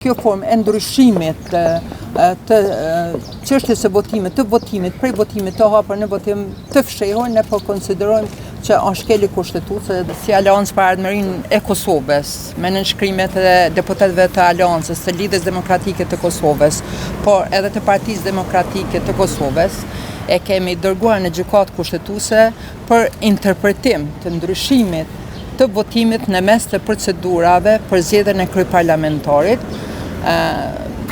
Kjo formë e ndryshimit të çështjes së votimit, të votimit, prej votimit të hapur në votim të fshehur, ne po konsiderojmë që është shkelje kushtetuese dhe si Aleancë për Ardhmërinë e Kosovës, me nënshkrimet e deputetëve të Aleancës, të Lidhjes Demokratike të Kosovës, por edhe të Partisë Demokratike të Kosovës, e kemi dërguar në gjykatë kushtetuese për interpretim të ndryshimit të votimit në mes të procedurave për zgjedhjen e kryeparlamentarit.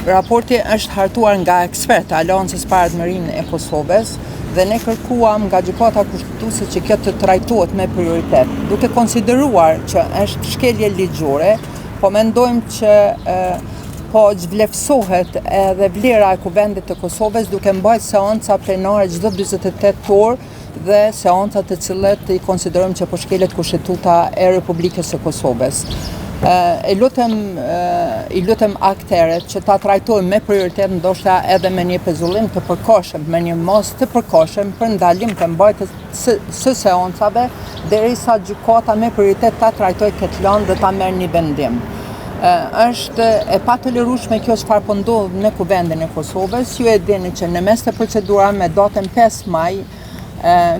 Raporti është hartuar nga ekspertë të Aleancës për Ardhmërinë e Kosovës dhe ne kërkuam nga Gjykata Kushtetuese që kjo të trajtohet me prioritet, duke konsideruar që është shkelje ligjore, po mendojmë që po zhvlerësohet edhe vlera e Kuvendit të Kosovës duke mbajt seanca plenare çdo 48 orë dhe seanca të cilat i konsiderojmë që po shkelet kushtetuta e Republikës së Kosovës. E lutem, i lutem akterët që ta trajtojmë me prioritet ndoshta edhe me një pezullim të përkohshëm, me një masë të përkohshëm për ndalim të mbajtjes së, së seancave derisa gjykata me prioritet ta trajtojë këtë lëndë dhe ta merr një vendim. Është e patolerueshme kjo çfarë po ndodh në Kuvendin e Kosovës. Ju e dini që në mes të procedurave me datën 5 maj,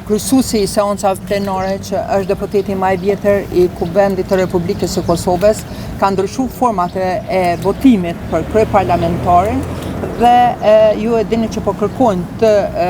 kryesuesi i seancave plenare që është deputeti ma i vjetër i Kuvendit të Republikës së Kosovës, ka ndryshu format e, e votimit për kryeparlamentarin dhe e, ju e dini që po kërkojnë të e,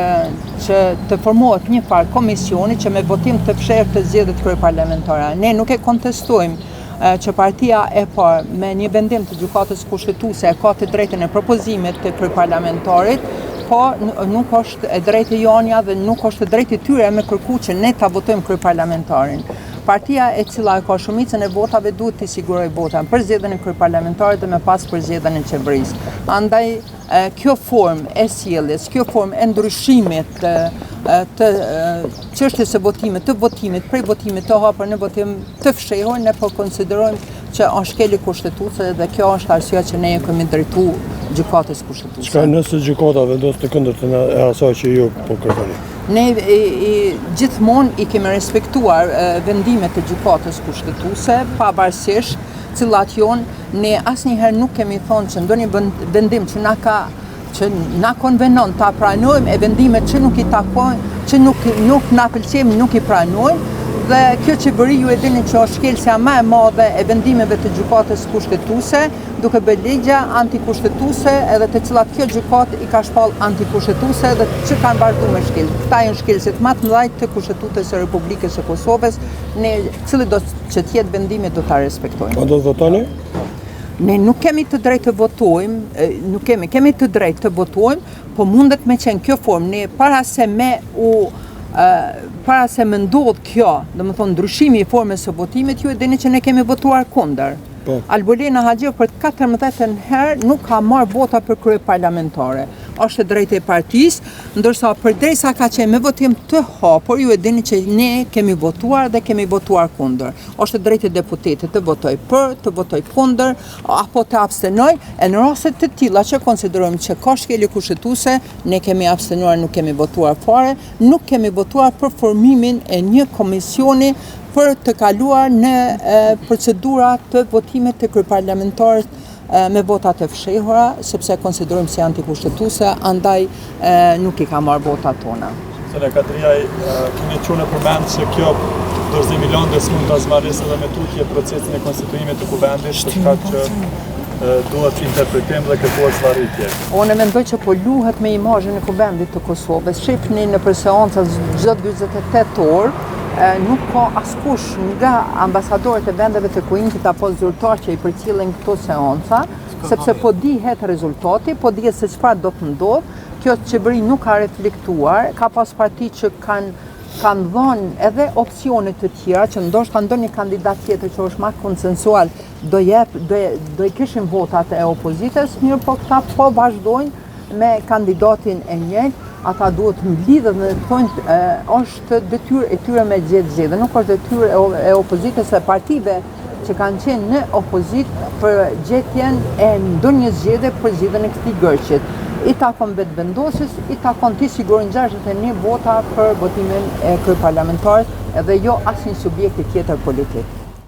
që të formohet një farë komisioni që me votim të fshehur të zgjedhet kryeparlamentari. Ne nuk e kontestojmë që partia e parë me një vendim të gjykatës kushtetuese ka të drejtën e propozimit të kryeparlamentarit, po nuk është e drejtë e jonja dhe nuk është e drejtë e tyre me kërku që ne ta votojmë kryeparlamentarin. Partia e cila e ka shumicën e votave duhet t'i sigurojë votën për zgjedhjen e kryeparlamentarit dhe më pas për zgjedhjen e qeverisë. Andaj kjo formë e sjelljes, kjo formë e ndryshimit të, të çështjes së votimit, të votimit, prej votimit të hapur në votim të fshehur, ne po konsiderojmë që është shkelje kushtetuese dhe kjo është arsyeja që ne e kemi drejtu gjykatës kushtetuese. Çka nëse gjykata vendos të kundërtën e asaj që ju po kërkoni? Ne i, i, gjithmonë i kemi respektuar vendimet e gjykatës kushtetuese, pavarësisht cilat jonë, ne asnjëherë nuk kemi thonë që ndonjë vendim që na ka që na konvenon ta pranojmë e vendimet që nuk i takojnë, që nuk, nuk na pëlqejnë, nuk i pranojmë, dhe kjo qeveri ju e dini që është shkelësja më e madhe e vendimeve të gjykatës kushtetuese, duke bërë ligje antikushtetuese edhe të cilat kjo gjykatë i ka shpall antikushtetuese dhe që kanë vazhdu me shkel. Këta janë shkelësit më të mëdhaj të kushtetutës së Republikës së Kosovës, ne cili do që të jetë vendimi do ta respektojmë. A do të votoni? Ne nuk kemi të drejtë të votojmë, nuk kemi, kemi të drejtë të votojmë, po mundet me qenë kjo formë, ne para se me u para se me ndodh kjo, domethonë ndryshimi i formës së votimit, ju e dini që ne kemi votuar kundër. Po. Albulena Haxhiu për 14 herë nuk ka marrë vota për kryeparlamentare. Është e drejtë e partisë, ndërsa përderisa ka qenë me votim të hapur, ju e dini që ne kemi votuar dhe kemi votuar kundër. Është e drejtë e deputetit të votojë për, të votojë kundër apo të abstenojë, e në raste të tilla që konsiderojmë që ka shkelje kushtetuese, ne kemi abstenuar, nuk kemi votuar fare, nuk kemi votuar për formimin e një komisioni për të kaluar në procedura të votimit të kryeparlamentarit me vota të fshehura, sepse e konsiderojmë si antikushtetuese, andaj nuk i ka marrë votat tona. Zonja Kadrijaj, keni çu nëpër mend se kjo dorëzim i lëndës mund ta zvarrisë edhe me tutje procesin e konstituimit të kuvendit, për shkak që duhet interpretim dhe kërkohet zvarritje. Unë mendoj që po luhet me imazhin e kuvendit të Kosovës. Shihni nëpër seanca çdo 48 orë, nuk ka askush nga ambasadorët e vendeve të Kuintit apo zyrtarë që i përcjellin këto seanca, sepse po dihet rezultati, po dihet se çfarë do të ndodhë. Kjo qeveri nuk ka reflektuar, ka pas parti që kanë kanë dhënë edhe opsione të tjera që ndoshta ndonjë kandidat tjetër që është ma konsensual do jep do do i kishin votat e opozitës, mirëpo këta po vazhdojnë me kandidatin e njëjtë, ata duhet të mblidhen dhe të thonë është detyrë e tyre me gjetë zgjidhje, nuk është detyrë e opozitës e partive që kanë qenë në opozitë për gjetjen e ndonjë zgjidhje për zgjidhjen e këtij ngërçit. I takon Vetëvendosjes, i takon t'i sigurojnë 61 vota për votimin e kryeparlamentarit edhe jo asnjë subjekti tjetër politik.